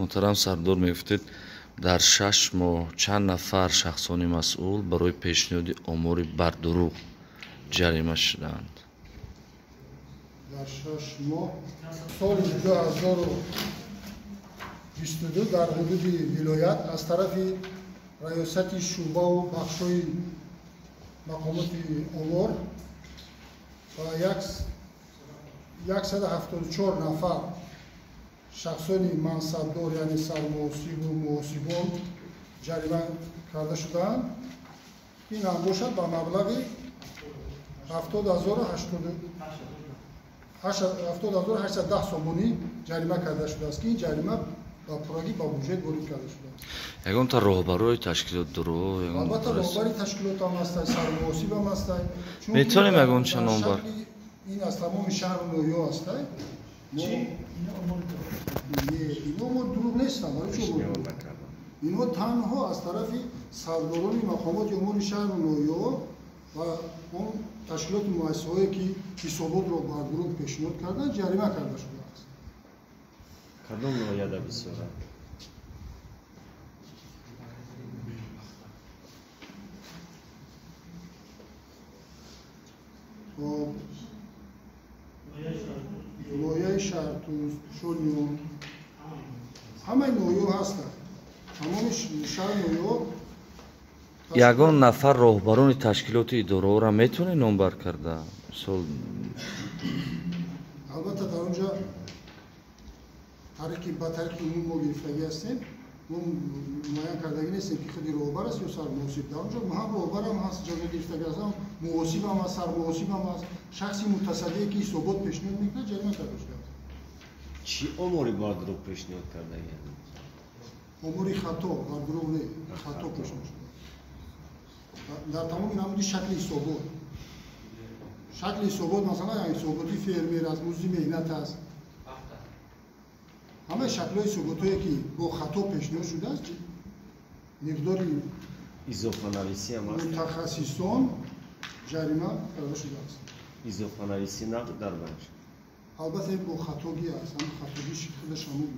Муҳтарам сардор, мегуфтед, дар 6 моҳ чанд нафар шахсони масъул барои пешниҳоди омори бардурӯғ ҷарима шудаанд? Дар 6 моҳ соли 2022 дар ҳудуди вилоят аз тарафи раёсати шӯъбаву бахшҳои мақомоти омор ба 174 нафар шахсони мансабдор, яъне сармуҳосибу муҳосибон ҷарима карда шудаанд. Ин ҳам бошад ба маблағи 70810 сомонӣ ҷарима карда шудааст, ки ин ҷарима ба пуррагӣ ба буҷет ворид карда шудааст. Ягонта роҳбарои ташкилот дурӯғ? Албатта, роҳбари ташкилотам ҳастай, сармуҳосибам ҳастай. Метавонем ягонча номбар? Ин аз тамоми шаҳру ноҳияҳо ҳастай. Ино мо дурӯғ нестам. Инҳо танҳо аз тарафи сардорони мақомоти умури шаҳру ноҳияҳо ва он ташкилоти муассисаҳое, ки ҳисоботро бар дурӯғ пешниҳод карданд, ҷарима карда шудааст. Кадом ноҳияда бисёранд? Ноҳияи Шаҳртуз, Шониён, ҳамаи ноҳияҳо ҳастанд. Тамоми шаҳр ноҳияҳо. Ягон нафар роҳбарони ташкилоти идораҳоро метавонед номбар карда? Мисол, албатта, дар он ҷо ба тариқи умум мо гирифтагӣ ҳастем. Мо муайян кардагӣ нестем, ки худи роҳбар аст ё сармуҳосиб. Дар он ҷо ҳам роҳбарам ҳаст, ҷазо гирифтагӣ аст, ҳам муҳосибам ҳаст, сармуҳосибам ҳаст. Шахси мутасаддие, ки ҳисобот пешниҳод мекунад, ҷарима карда шудааст. Чӣ омори бардурӯғ пешниҳод кардагианд? Омори хато, бардурӯғ не, хато пешниҳод шудааст дар тамоми намуди шакли ҳисобот. Шакли ҳисобот, масалан, ҳисоботи фермер аст, музди меҳнат аст. Ҳамаи шаклҳои ҳисоботҳое, ки бо хато пешниҳод шудааст, миқдори изофанависиам аст. Мутахассисон ҷарима карда шудааст. Изофанависӣ набуд дар бахш? Албатта, бо хатогӣ аст. Ҳамин хатогӣ худаш ҳамун.